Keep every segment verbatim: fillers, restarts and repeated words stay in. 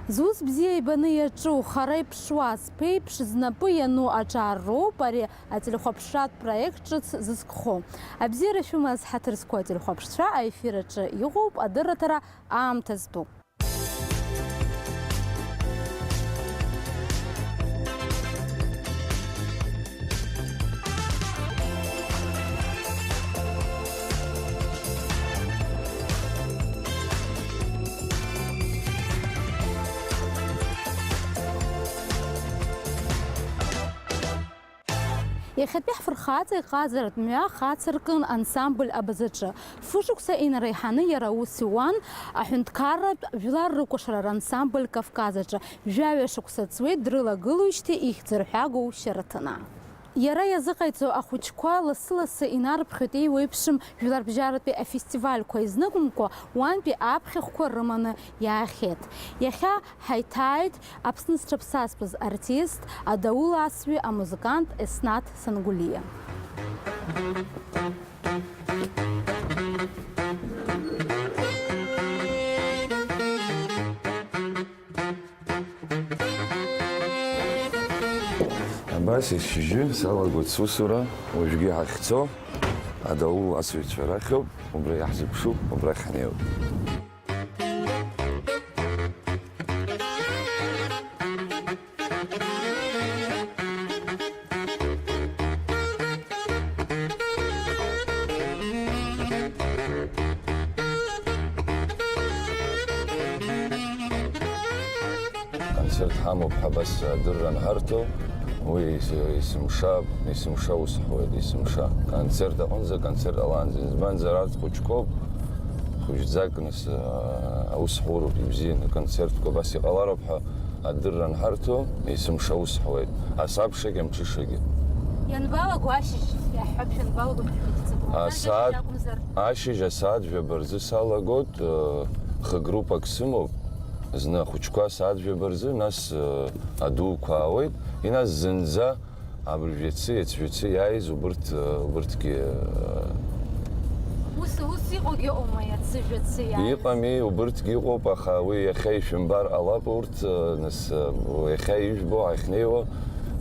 Зус бзиа ибаны иаҿу, хара иԥшуа, зԥеиԥш знапы иану аҿар роуп ари ателехәаԥшратә проект ҿыц зызкхо. Абзиара шәымаз, ҳаҭыр зқәу ателехәаԥшцәа, аефир аҿы иҟоуп адырраҭара аамҭа зтәу. Иахьатәи ҳфырхаҵа иҟазаратә мҩа хацыркын ансамбль Абазаҿы. Фышықәса инареиҳаны иара аус иуан аҳәынҭқарратә жәлар рыкәашара рансамбль Кавказ аҿы. Жәаҩа шықәса ҵуеит дрылагылоижьҭеи ихьӡырҳәагоу Шьараҭына. Иара иазыҟаиҵо ахәыҷқәа лассы-лассы инарыԥхьоит еиуеиԥшым жәларбжьаратәи афестивальқәа, изныкымкәа уантәи аԥхьахәқәа рыманы иаахьеит. Иахьа ҳаиҭааит Аԥсны зҽаԥсазтәыз артист, адаул асҩы амузыкант Еснаҭ Сангәлиа. Абас есшьыжьы салагоит сусура, уажәгьы ҳахьцо, адаул асыҩцәа рахьоуп, убра иаҳзыԥшуп, убрахь ҳнеиуеит. Концерт ҳамоуп ҳәа абас адырра анҳарҭо, уи ес-, есымша, есымша ус ҳуеит, есымша. Концерт аҟынӡа, концерт ҟалаанӡа. Избанзар, арҭ хәыҷқәоуп, хәыҷӡак, нас, а, аус ҳуроуп ибзианы. Концертқәа абас иҟалароуп ҳәа адырра анҳарҭо, есымша ус ҳуеит. Асабшагьы, амҽышагьы. Ианбалаго ашьыжь, иаҳҳәап, шәанбалаго шәхаҵкы? Асааҭ, ашьыжь акәымзар? Ашьыжь асааҭ жәаба рзы салагоит, э, хы-группак сымоуп. Зны ахәыҷқәа асааҭ жәаба рзы, нас, э, адуқәа аауеит, и нас зынӡа абыржәеицы, иацжәацы иааиз убырҭ, э, убырҭгьы, э, Ус, ус иҟоугьы ыҟоума, иацыжәацы иааиз? Иҟами, убырҭгьы ыҟоуп, аха уи иахьа ишәымбар ҟалап урҭ, э, нас, э, иахьа ижәбо ҳахьнеиуа,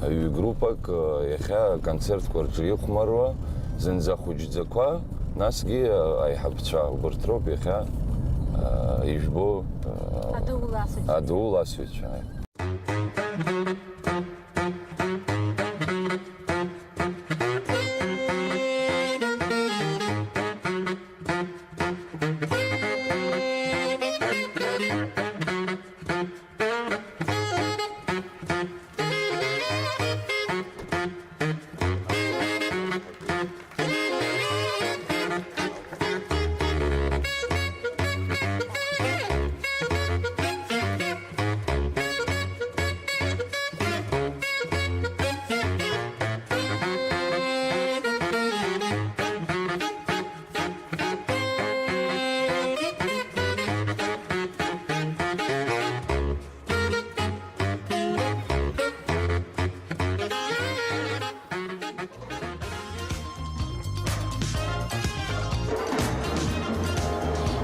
ҩ-группак, э, иахьа аконцертқәа рҿы ихәмаруа, зынӡа хәыҷӡақәа, насгьы, э, аиҳабацәа убырҭ роуп иахьа, э, ижәбо, э, Адоу ласыҩцәа. Адоу ласыҩцәа, аи.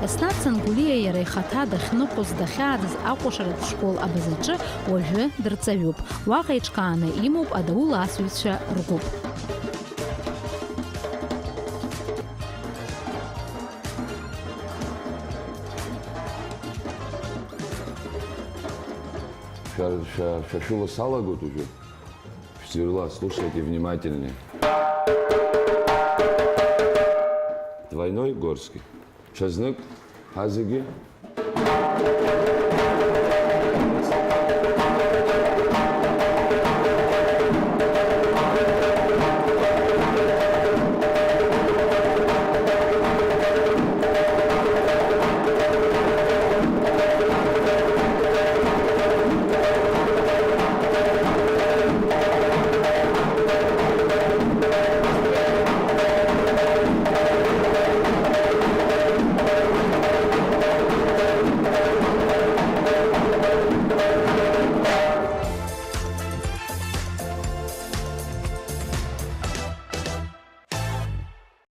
Еснаҭ Сангәлиа иара ихаҭа дахьныҟәоз, дахьааӡаз акәашаратә школ Абазаҿы уажәы дырҵаҩуп. Уаҟа иҿкааны имоуп адаул асыҩцәа ргәыԥ. Шәа-, шәа-, шәа шәыла салагоит уажәы. Шәӡырҩла слушайте внимательнее. Двойной Горский. Ҽазнык, ҳазегьы.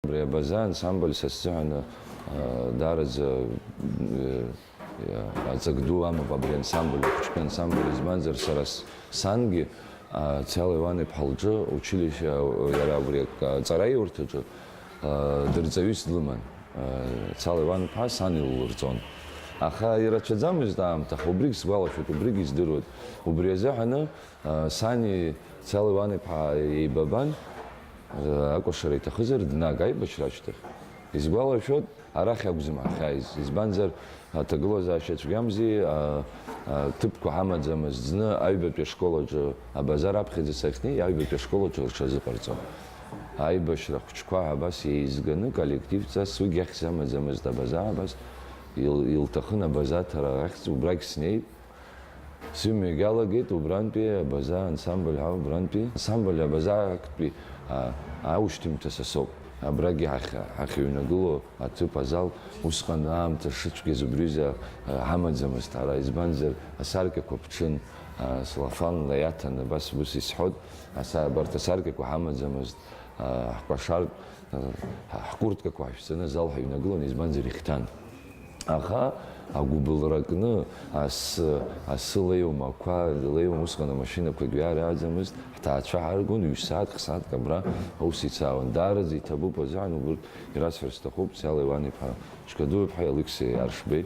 Абри Абаза ансамбль са сзыҳәан, э, даараӡа, э, Аҵак ду амоуп абри ансамбль, ахәыҷқәа ансамбль, избанзар, сара с-, сангьы, а, Цала Леуан-иԥҳа лҿы училище, а, иара абри, а, аҵараиурҭаҿы, а, дырҵаҩыс длыман. А, Цала Леуан-иԥҳа сан иллырҵон. Аха ирацәаӡамызт аамҭа, аха убригь сгәалашәоит, убригь издыруеит. Убри азыҳәаны, а, сани Цала Леуан-иԥҳа еибабан, а, акәашара иҭахызар, днаг аибашьра ашьҭахь. Исгәалашәоит, арахь акәзымҳахьааиз. Избанзар, аҭагылазаашьа цәгьамзи, а, а, ҭыԥқәа ҳамаӡамызт. Зны аҩбатәи ашкол аҿы, абазар аԥхьаӡа сахьнеи, аҩбатәи ашкол аҿы рҽазыҟарҵон. Аибашьра ахәыҷқәа абас еизганы, коллективҵас, уигь ахьӡ амаӡамызт абаза, абас ил-, илҭахын абаза аҭара ахьӡ, убрагь снеит. Сымҩагь алагеит убрантәи абаза ансамбль ҳәа, убрантәи ансамбль абаза актәи, а, аушьҭымҭа са соуп. Абрагьы ҳахь-, ҳахьыҩнагылоу аҭыԥ, азал, усҟан аамҭа шыцәгьаз убри аҩыза, а, ҳамаӡамызт ҳара, избанзар, асаркьақәа ԥҽын, а, целлофанла иаҭан, абас ус исҳәот, аса-, абарҭ асаркьақәа ҳамаӡамызт, а, ҳкәашартә, а, ҳкурткақәа ҳашәҵаны азал ҳаҩнагылон, избанзар, ихьҭан. Аха агәыбылра кны, асы, асы леиуам, ақәа леиуам, усҟан амашьынақәагь ҩара аӡамызт, ҳҭаацәа ҳаргон, ҩ-сааҭк, сааҭк абра аус ицаауан. Даараӡа иҭабуп азыҳәан, убырҭ ирасҳәар сҭахуп, Цала Леуан-иԥҳа Ҷкадуи-иԥҳа, Алықьсеи Аршбеи.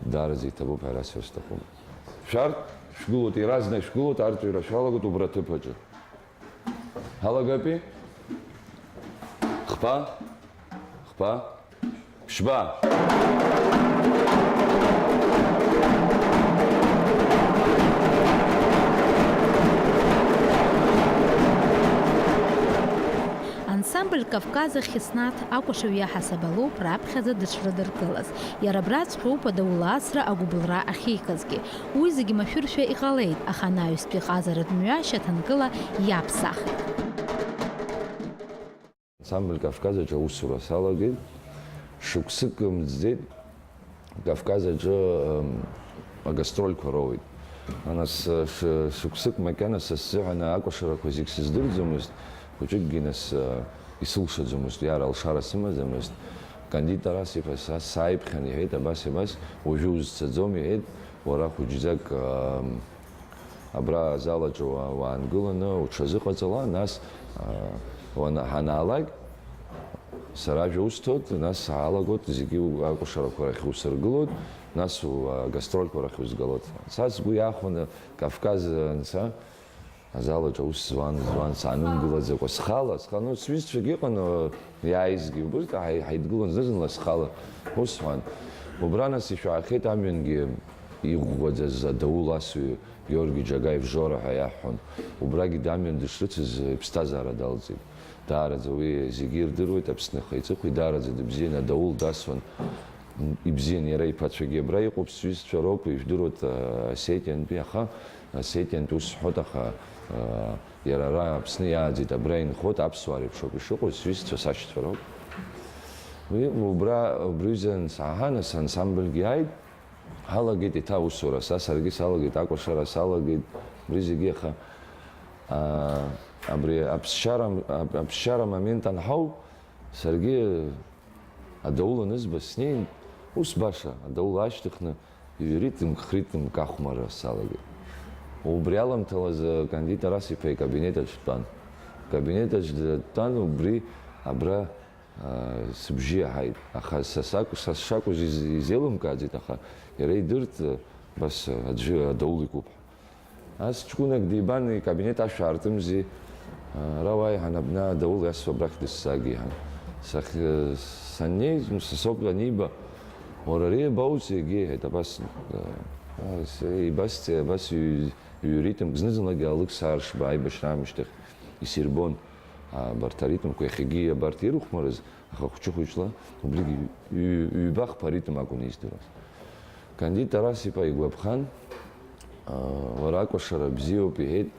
Даараӡа иҭабуп ҳәа ирасҳәар сҭахуп. Шәарҭ шәгылоит, иаразнак шәгылоит, арҵәира шәалагоит убра аҭыԥ аҿы. Ҳалагапи? Хԥа? Хԥа? Ԥшьба? Ансамбль Кавказ ахь Еснаҭ акәашаҩ иаҳасаб алоуп раԥхьаӡа дышрыдыркылаз. Иара абраҵәҟьоуп адаула асра агәыбылра ахьеиҭазгьы. Уи зегьы машәыршәа иҟалеит, аха анаҩстәи ҟазаратә мҩа шьаҭанкыла иаԥсахит. Ансамбль Кавказ аҿы аусура салагеит. Шықәсык мӡӡеит, Кавказ аҿы, м, агастрольқәа роуеит. Нас, ш-, шықәсык макьана са сзыҳәан акәашарақәа зегь сыздырӡомызт, хәыҷыкгьы нас, исылшаӡомызт, иара алшара сымаӡамызт. Кандид Тарас-иԥа са сааиԥхьан иҳәеит, абас, абас, уажәы узцаӡом, иҳәеит, уара хәыҷӡак, ам, абра азал аҿы уа-, уаангыланы уҽазыҟаҵала, нас, а, уана-, ҳанаалак, сара ажәа усҭоит, нас саалагоит, зегьы у-, акәашарақәа рахь усыргылоит, нас у-, агастрольқәа рахь узгалоит. Са сгәы иахәаны Кавказ анца, азал аҿы аус зуан, зуан, саанымгылаӡакәа, схала, схала, ну, сҩызцәагьы ыҟан, э, иааизгьы, убырҭ ҳаи-, ҳаидгылон зны-зынла схала, ус сҳәан. Убра нас ишәаахеит амҩангьы иӷәӷәаӡаз адаула асҩы, Георги Џьагаев Жора ҳәа иаҳҳәон. Убрагьы дамҩан дышрыцыз иԥсҭазаара далҵит. Даараӡа уи зегьы ирдыруеит, Аԥсны ихы-иҵыхәеит, даараӡа дыбзиан, адаула дасуан. Ибзиан, иара иԥацәагьы абра иҟоуп, сҩызцәа роуп, ижәдыруеит, а, Осетиантәи, аха Осетиантә ус сҳәоит, аха, а, иара ара Аԥсны иааӡеит, абра инхоит, аԥсуаа реиԥш ауп ишыҟоу, сҩызцәа сашьцәа роуп. Уи убра, убри ҩызан сааҳа, нас ансамбльгьы ааит, ҳалагеит еиҭа аусура, са саргьы салагеит, акәашара салагеит, убри зегьы, аха, а, абри аԥсшьара, ап-, аԥсшьара момент анҳау, саргьы адаула анызба снеин, ус баша, адаула аашьҭыхны, ҩ-ритмк, х-ритмк ахәмарра салагеит. Убри аламҭалазы Кандид Тарас-иԥа икабинет аҿы дтәан. Икабинет аҿы дтәан, убри абра, аа, сыбжьы иаҳаит. Аха са сакәу-, са сшакәыз из-, изеилымкааӡеит, аха иара идырт, абас аӡәы адаула икуп ҳәа. Ас ҷкәынак дибан, икабинет ашә аартымзи, ара уааи ҳәа, абна адаула иасуа абрахь дысзааг иҳәан. Сахь-, саннеи, ну, са соуп аниба, уара ари абауҵеи, егьи, иҳәеит, абас, а, с-, ибасҵеи, абас ҩ-, ҩ-ритмк, зны-зынлагьы Алықьса Аршба аибашьра аамышьҭахь исирбон, а, абарҭ аритмқәа, иахьагьы абарҭ ирыхәмарыз, аха хәыҷы-хәыҷла, убригьы ҩ-, ҩ-, ҩба-хԥа аритм акәын издыруаз. Кандид Тарас-иԥа игәаԥхан, аа, уара акәашара бзиоуп, иҳәеит,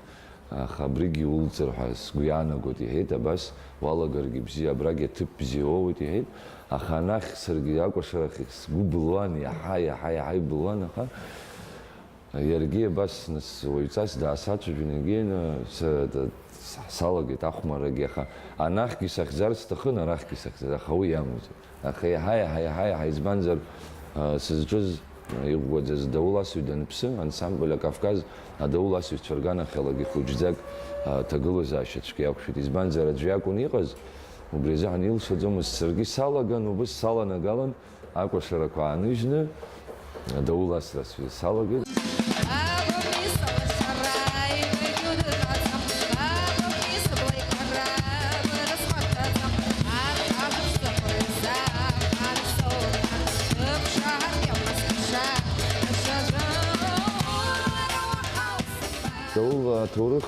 аха абригьы улҵыр ҳәа сгәы иаанагоит, иҳәеит, абас уалагаргьы бзиа, абрагь аҭыԥ бзиа уоуеит, иҳәеит, аха анахь саргьы акәашарахь сгәы былуан, иаҳа, иаҳа, иаҳа ибылуан, аха иаргьы абас нас уаҩҵас даасацәажәон, егьи, са-, салагеит ахәмаррагьы, аха анахьгьы сахьӡар сҭахын, арахьгьы сахьӡар, аха уи иамуӡеит. Аха иаҳа, иаҳа, иаҳа, иаҳа, избанзар, а, сызҿыз Иӷәӷәаӡаз Даула асыҩ данԥсы, ансамбль «Акавказ» адаула асыҩцәа рганахьалагьы хәыҷӡак, а, ҭагылазаашьа цәгьа иақәшәеит. Избанзар, аӡә иакәын иҟаз, убри азыҳәан илшаӡомызт. Саргьы салаган, убыс саланагалан, акәашарақәа ааныжьны, адаула асра сҩы салагеит. Даула аҭоурых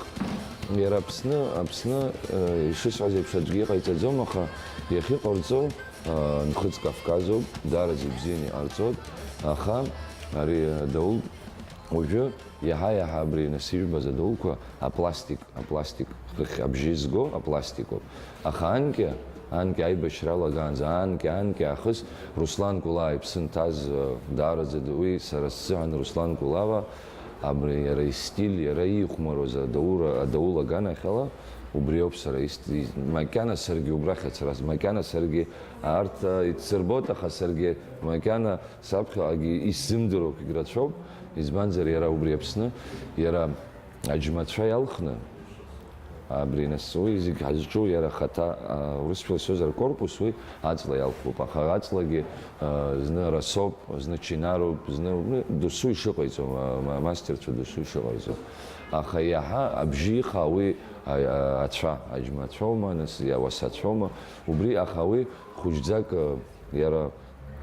иара Аԥсны, Аԥсны, э, ишысҳәаз еиԥш, аӡәгьы иҟаиҵаӡом, аха иахьыҟарҵо, э, Нхыҵ Кавказоуп, даараӡа ибзианы иҟарҵоит, аха ари, э, Даула уажәы иаҳа-иаҳа абри нас ижәбаз адауқәа апластик, апластик, хыхь абжьы зго апластикоуп. Аха анкьа, анкьа аибашьра алагаанӡа, анкьа, анкьа аахыс Руслан Кәлаа иԥсы нҭаз, э, даараӡа ду-, уи сара сзыҳәан Руслан Кәлаа, абри иара истиль, иара иихәмаруаз адаура, адаула аганахьала, убри ауп сара ис-, ис-, макьана саргьы убрахь ацара, макьана саргьы арҭ, э, ицсырбоит, аха саргьы макьана саԥхьаҟагьы исзымдыруа акгьы рацәоуп, избанзар иара убри Аԥсны, иара аџьмацәа иалхны, абри нас уи зегь ҳазҿу иара ахаҭа, а, урысшәала исҳәозар, корпус, уи аҵла иалхуп. Аха аҵлагьы, а, зны расоуп, зны чинароуп, зны, ну, досу ишыҟаиҵо, ма-, ма-, мастерцәа досу ишыҟаиҵо. Аха иаҳа абжьы ихаа уи, а, а, ацәа, аџьмацәоума, нас иауасацәоума, убри, аха уи хәыҷӡак, а, иара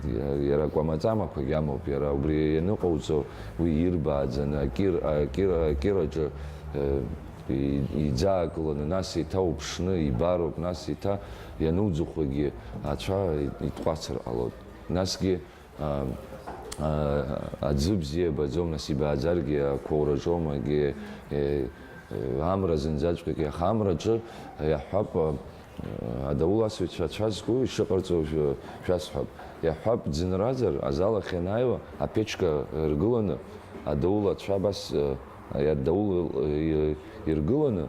Иара акәамаҵамақәагь амоуп, иара убри ианыҟауҵо, уи ирбааӡаны, акир-, акир-, акираҿы, э, и-, иӡаакыланы, нас еиҭа уԥшны, ибароуп, нас еиҭа иануӡахәагьы ацәа итҟәацыр ҟалоит. Насгьы, а, а, аӡы бзиа абаӡом, нас ибааӡаргьы ақәоураҿоума, егьи, э, э, амра зынӡаҵәҟьагьы, аха амраҿы иаҳҳәап, а, Адаулацәа ацәа зку ишыҟарҵо шәа-, шәасҳәап. Иаҳҳәап, ӡынразар, азал ахь ианааиуа, аԥечка ргыланы, адаулацәа абас, э, адаул, э, иргыланы,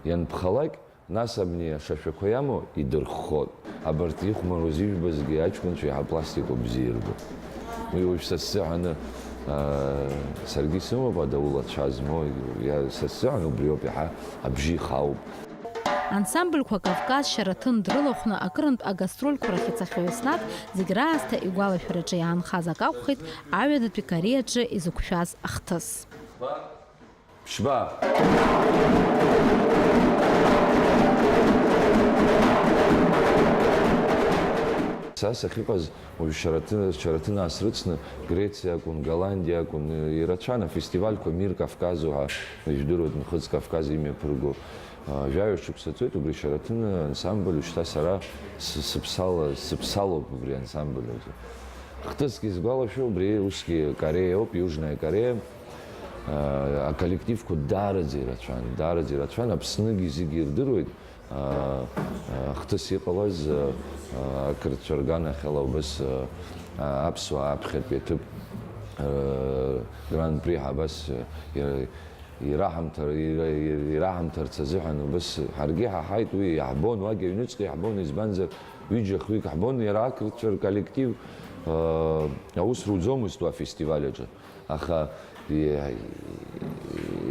ианԥхалак, нас абни ашашәақәа иамоу идырххот. Абарҭ ихәмаруаз ижәбазгьы аҷкәынцәа иаҳа пластикоуп бзиа ирбо. Уи уажә са сзыҳәаны, э, саргьы сымоуп адаулацәа змоу, иа-, са сзыҳәан убриоуп иаҳа абжьы ихаауп. Ансамбльқәа Кавказ, Шьараҭын дрылахәны акырынтә агастрольқәа рахь ицахьоу еснагь зегь раасҭа игәалашәараҿы иаанхаз акы акәхеит аҩадатәи Кореиаҿы изықәшәаз ахҭыс. Ԥшьба! Са сахьыҟаз Уажә Шьараҭы-, Шьараҭын аасрыцны, Грециа акәын, Голландиа акәын, ирацәан афестивальқәа, Мир Кавказу ҳәа, ижәдыруеит, Нхыҵ Кавказ имҩаԥырго. А, жәаҩа шықәса ҵуеит, убри Шьараҭын ансамбль шьҭа сара с-, сыԥсала, сыԥсалоуп убри ансамбль азы. Хҭысгьы сгәалашәо, убри усгьы Кореиоуп, Южная Корея. А, аколлективқәа даараӡа ирацәан, даараӡа ирацәан, Аԥсныгьы зегьы ирдыруеит. Аа, ахҭыс иҟалаз, аа, ақырҭцәа рганахьала убас, аа, аԥсуаа аԥхьатәи аҭыԥ, аа, Гран-при ҳәа абас, аа, ира-, ираҳамҭар-, ира-, ира-, ираҳамҭарц азыҳәан убас ҳаргьы иҳаҳаит, уи иаҳбон, уагь аҩныҵҟа иаҳбон, избанзар, ҩыџьа-хҩык ҳбон, иара ақырҭцәа рколлектив, аа, аус руӡомызт уа афестиваль аҿы. Аха, и-,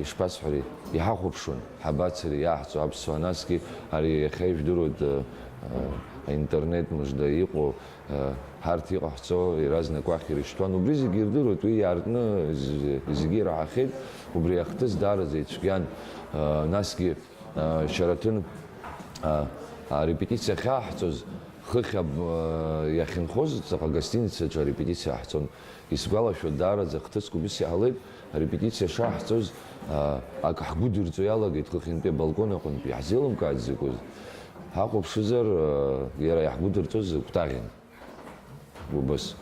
ишԥасҳәари, иҳахәаԥшуан, ҳабацари, иаҳҵо аԥсуаа, насгьы ари иахьа ижәдыруеит, э, э, аинтернет мыжда иҟоу, э, ҳарҭ иҟаҳҵо иаразнак уахь ирышьҭуан. Убри зегьы ирдыруеит, уи иаартны з-, зегьы ираҳахьеит, убри ахҭыс даараӡа ицәгьан. Э, насгьы, э, Шьараҭын, э, арепетициа ахьаҳҵоз, хыхь аб-, э, иахьынхоз, ҵаҟа агостиницаҿы арепетициа ҳҵон. Исгәалашәоит, даараӡа хҭыск убыс иҟалеит, арепетициа шаҳҵоз, аа, ак ҳгәыдырҵо иалагеит хыхьынтәи абалкон аҟынтәи, иаҳзеилымкааит закәыз. Ҳахәаԥшызар, аа, иара иаҳгәыдырҵоз кәтаӷьын. Убыс.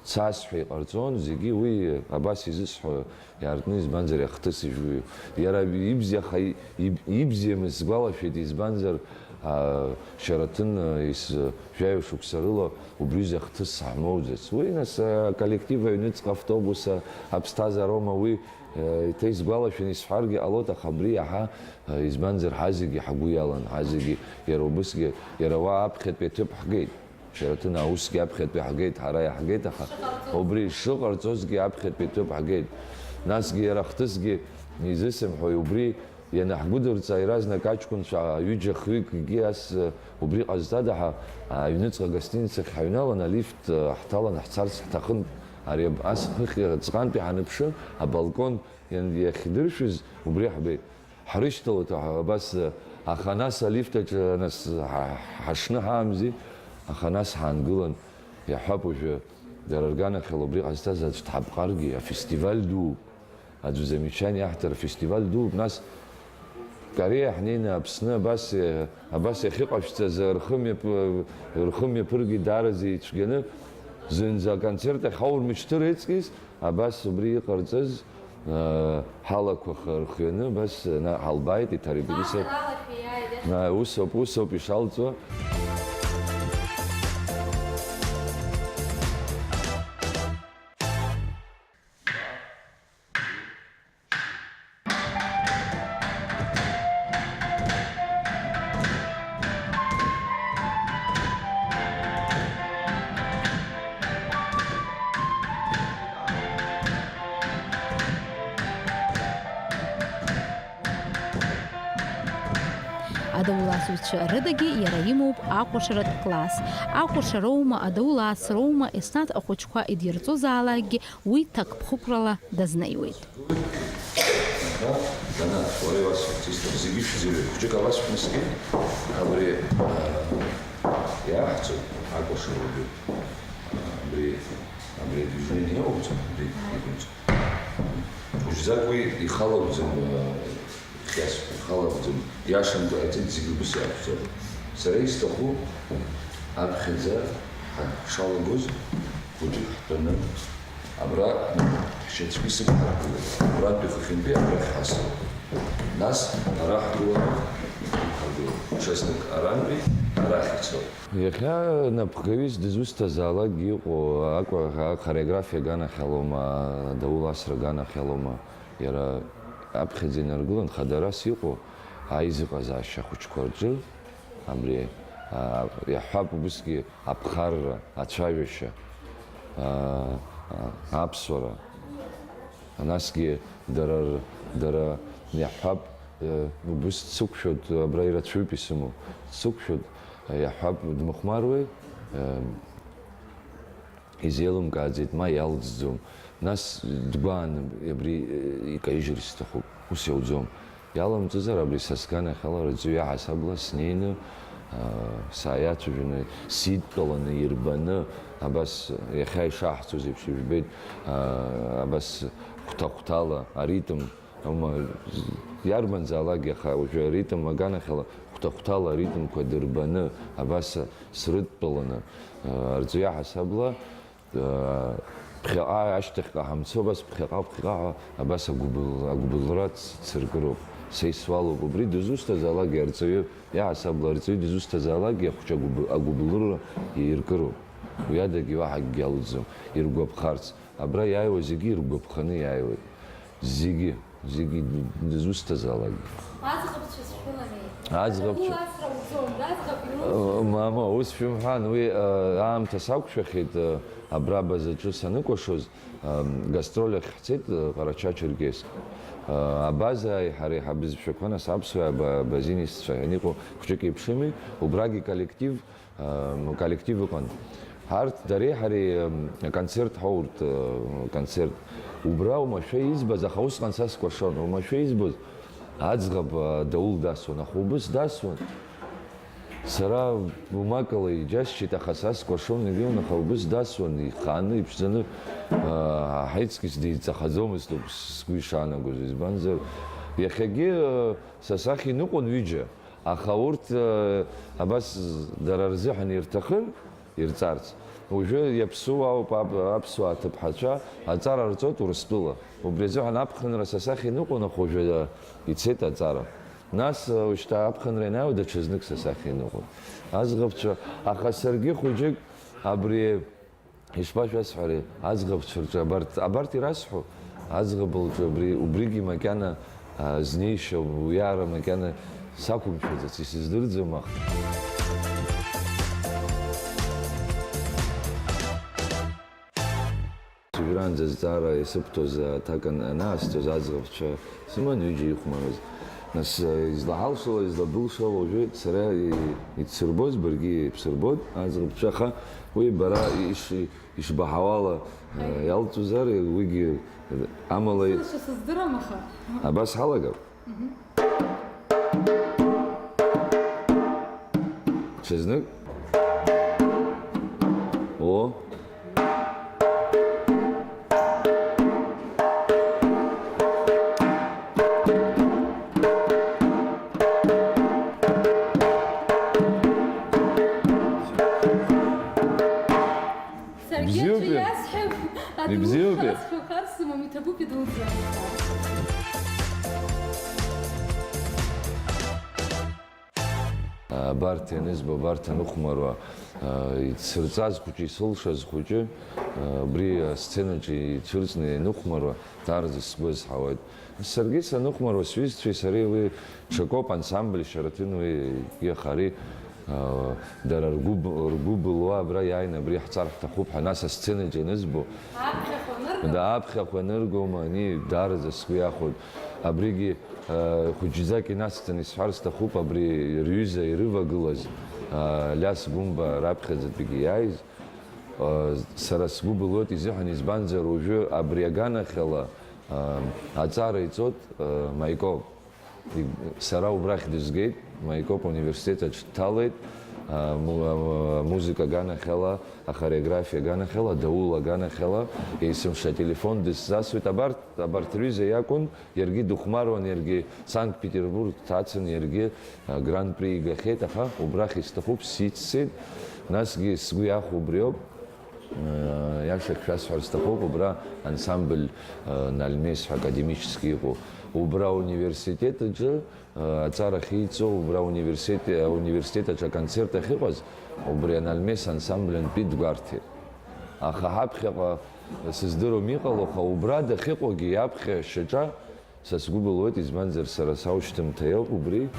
Цас ҳәа иҟарҵон, зегьы уи абас изысҳәо иаартны, избанзар, иахҭыс ижәуи. Иара ибзиаха, иб-, ибзиамыз сгәалашәеит, избанзар, аа, Шьараҭын, ес-, жәаҩа шықәса рыла убри захҭыс ҳмоуӡац. Уи, нас, аколлектив аҩныҵҟа автобус, аԥсҭазаароума уи, еиҭа исгәалашәан исҳәаргьы ҟалоит, аха абри иаҳа, избанзар, ҳазегьы ҳгәы иалан, ҳазегьы иара убысгьы, иара уа аԥхьатәи аҭыԥ ҳгеит. Шьараҭын аусгьы аԥхьатәи ҳгеит, ҳара иаҳгеит, аха убри шыҟарҵозгьы аԥхьатәи ҭыԥ ҳгеит. Насгьы иара ахҭысгьы изысымҳәои, убри ианаҳгәыдырҵа, иаразнак аҷкәынцәа ҩыџьа-хҩыкгьы ас, убри ҟазҵада ҳәа, аҩныҵҟа агостиницахь ҳаҩналан, алифт ҳҭалан ҳцарц ҳҭахын. Ари аб-, ас хыхь ҵҟантәи ҳаныԥшы, абалкон иан-, иахьдыршәыз убри ҳбеит. Ҳрышьҭалоит, аха абас, аха нас алифт аҿы нас ҳа-, ҳашны ҳаамзи, аха нас ҳаангылан, иаҳҳәап, уажәы дара рганахьала убри ҟазҵаз аӡә дҳаԥҟаргьы, афестиваль дууп, аӡә замечание аҳҭар, афестиваль дууп, нас Кореиа ҳнеины Аԥсны абас, абас иахьыҟашәҵаз рхы мҩаԥ-, рхы мҩаԥыргеит даараӡа ицәгьаны, зынӡа аконцерт ахь аурмышьҭыр аҵкьыс, Абас убри иҟарҵаз, аа, ҳалақәа х-, рхианы, абас, на, ҳалбааит, иҭарыпетиса. Маҳрала шәиааит, иашан. Ус ауп, ус ауп ишалҵуа. Адаула асыҩцәа рыдагьы иара имоуп акәашаратә класс. Акәашароума, адаула асроума, Еснаҭ ахәыҷқәа идирҵозаалакгьы уи ҭакԥхықәрала дазнеиуеит. Аха, Данаҭ, уара иуасҳәарц исҭаху, зегьы шәзыҩуеит. Хәыҷык абасҳәа, нас, абри, аа, иааҳҵоит, акәашара уаҩы. Абри, абри адвижение иҟауҵо, абри иҟауҵо. Хәыҷӡак уи ихалауӡам, аа, хьаас, ихалауӡам. Иашамкәа иҟаиҵеит, зегьы убас иакәӡам. Сара исҭаху, аԥхьаӡа ҳа-, ҳшалагоз, хәыҷык ҳтәаны, Абра ҳшьацәгьа сықәҳаргылеит, абрантәи хыхьынтәи абрахь ҳасроуп. Нас ара ҳгылан, ҳгылан. Ҽазнык арантәи арахь ицоит. Иахьа напхгаҩыс дызусҭазаалакгьы иҟоу, акәа-, ахореографиа аганахьалоума, адаула асра аганахьалоума, иара аԥхьаӡа инаргылан, хадарас иҟоу аизыҟазаашьа ахәыҷқәа рҿы, абри, а, иаҳҳәап, убысгьы аԥхарра, ацәажәашьа, аа, аа, аԥсуара. Насгьы дара р-, дара иаҳҳәап, э, убыс дсықәшәоит, абра ирацәаҩуп исымоу. Дсықәшәоит, э, иаҳҳәап, дмыхәмаруеи, э, изеилымкааӡеит, ма иалҵӡом. Нас дгәааны абри, э, икаижьыр сҭахуп. Ус иауӡом. Иаламҵызар, абри са сганахьала рҵаҩы иаҳасабала снеины, аа, сааиацәажәаны, сидтәаланы, ирбаны, абас иахьа ишаҳҵоз еиԥш, ижәбеит, аа, абас хәҭа-хәҭала аритм, аума, иарбанзаалакгьы, аха уажәы аритм аганахьала хәҭа-хәҭала аритмқәа дырбаны, абас срыдтәаланы, аа, рҵаҩы иаҳасабала, Ԥхьаҟа ашьҭахьҟа ҳамцо, абас ԥхьаҟа, ԥхьаҟа ҳәа, абас агәыбыл-, агәыбылра ц-, цыркыроуп. Са исуалуп. Убри дызусҭазаалакгьы арҵаҩы, иаҳасабала арҵаҩы дызусҭазаалакгьы ахәыҷы агәыб-, агәыбылра иркыроуп. Уи адагьы уаҳа акгьы алҵӡом. Иргәаԥхарц. Абра иааиуа зегьы иргәаԥханы иааиуеит. Зегьы. Зегьы д-, дызусҭазаалакгьы. Аӡӷабцәа сшәылами? Аӡӷабцәа. Уи асра уӡом, аӡӷаб иусума? Э, мама, ус шәымҳәан, уи, э, аамҭа сақәшәахьеит, э, абра абазаҿы саныкәашоз, э, гастроль ахь ҳцеит, э, Ҟарача-Черкесск. Э, абазааи ҳареи ҳабызшәақәа, нас аԥсуааи аба-, абазинисцәа ҳәа иҟоу хәҷык еиԥшыми, убрагьы коллектив, Ам, коллектив ыҟан. Ҳарҭ дареи ҳареи, ам, аконцерт ҳоурт, а, концерт. Убра оумашәа избаз, аха усҟан са скәашон. Оумашәа избоз, аӡӷаб, а, даул дасуан, аха убыс дасуан. Сара умакала иџьасшьеит, аха са скәашон, егьаун, аха убыс дасуан, ихааны, иԥшӡаны, а, ҳаицкьыс деиҵахаӡомызт, сгәы ишаанагоз, избанзар, иахьагьы, а, са сахь иныҟәон ҩыџьа. Аха урҭ, э, абас дара рзыҳәан ирҭахын ирҵарц. Уажәы иаԥсуаауп ап-, аԥсуаа аҭыԥҳацәа, аҵара рҵоит Урыстәыла. Убри азыҳәан аԥхынра са сахь иныҟәон, аха уажәы, э, ицеит аҵара. Нас, э, уажәшьҭа аԥхынра ианааиуа, даҽазнык са сахь иныҟәон. Аӡӷабцәа, аха саргьы хәыҷык абри Ишԥашәасҳәари, аӡӷабцәа рҿы абарҭ, абарҭ ирасҳәо, аӡӷаб лҿы абри, убригьы макьана, а, знеишьа, уиаара макьана сақәымшәаӡац, исыздырӡом, аха. Анӡа азҵаара иасыбҭоз аҭак ан-, анаасҭоз аӡӷабцәа сыман ҩыџьа ихәмарыз. Нас, э, излаҳалшало, излабылшало уажәы сара и-, ицсырбоз, баргьы ибсырбоит аӡӷабцәа, аха уи бара иш-, ишбаҳауала, э, иалҵузар, уигьы, э, амала. Сылшо сыздырам, аха. Абас ҳалагап. Ҽазнык. О. Саргьы Ибзиоупеи? Аӡәы иасҳәап, Ибзиоупеи? Адунеи схара сҳәақәар сымам, иҭабуп идуӡӡан. Абарҭ ианызбо, абарҭ аныхәмаруа, ицсырҵаз хәыҷы, исылшаз хәыҷы, абри асценаҿы ицәырҵны ианыхәмаруа, даараӡа сгәы азҳауеит. Саргьы саныхәмаруа, сҩызцәеи сареи уи ҽакоуп, ансамбль Шьараҭын уи иахари, а, дара ргәы б-, ргәы былуа абра иааины абри ҳцар ҳҭахуп ҳәа, нас асценаҿ ианызбо. Аԥхьахә анырго? Да, аԥхьахә аныргома, ани, даараӡа сгәы иахәоит. Абригьы, а, хәыҷӡак инацҵаны исҳәар сҭахуп, абри рҩыза ирывагылаз, а, Алиас Гәымба раԥхьаӡатәигьы иааиз. А, сара сгәы былуеит изыҳәан, избанзар, уажәы абри аганахьала, а, аҵара иҵоит, а, Маикоп. Сара убрахь дызгеит, Маикоп университет аҿы дҭалеит, а, му-, а, музыка аганахьала, ахореографиа аганахьала, адаула аганахьала, есымша ателефон дысзасуеит. Абарҭ, абарҭ рҩыза иакәын, иаргьы дыхәмаруан, иаргьы Санкт-Петербург дҭацан, иаргьы, а, Гран-при игахьеит, аха убрахь исҭахуп, сиццеит, насгьы сгәы иахәо убриоуп. Иашак шәасҳәар сҭахуп, убра ансамбль, э, Нальмес ҳәа академический иҟоу, убра университет аҿы, э, аҵара ахьиҵо, убра университет, э, университет аҿы аконцерт ахьыҟаз, убри анальмес ансамбль антәи дгәарҭеит. Аха ҳаԥхьаҟа сыздыруам иҟало, аха убра дахьыҟоугьы иаԥхьа шьаҿа Са сгәы былуеит, избанзар, сара саушьҭымҭа иоуп убри.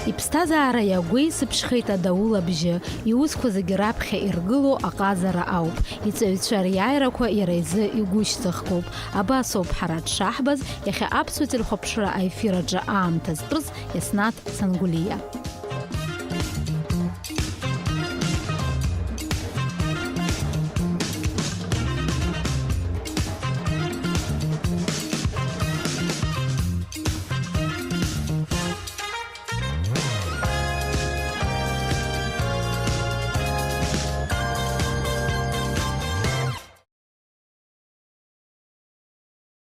Иԥсҭазаара иагәеисыԥшхеит адаула абжьы, иусқәа зегьы раԥхьа иргыло аҟазара ауп. Иҵаҩцәа риааирақәа иара изы игәышьҭыхгоуп. Абас ауп ҳара дшаҳбаз, иахьа аԥсуа телехәаԥшра аефир аҿы аамҭа зтәыз Еснаҭ Сангәлиа.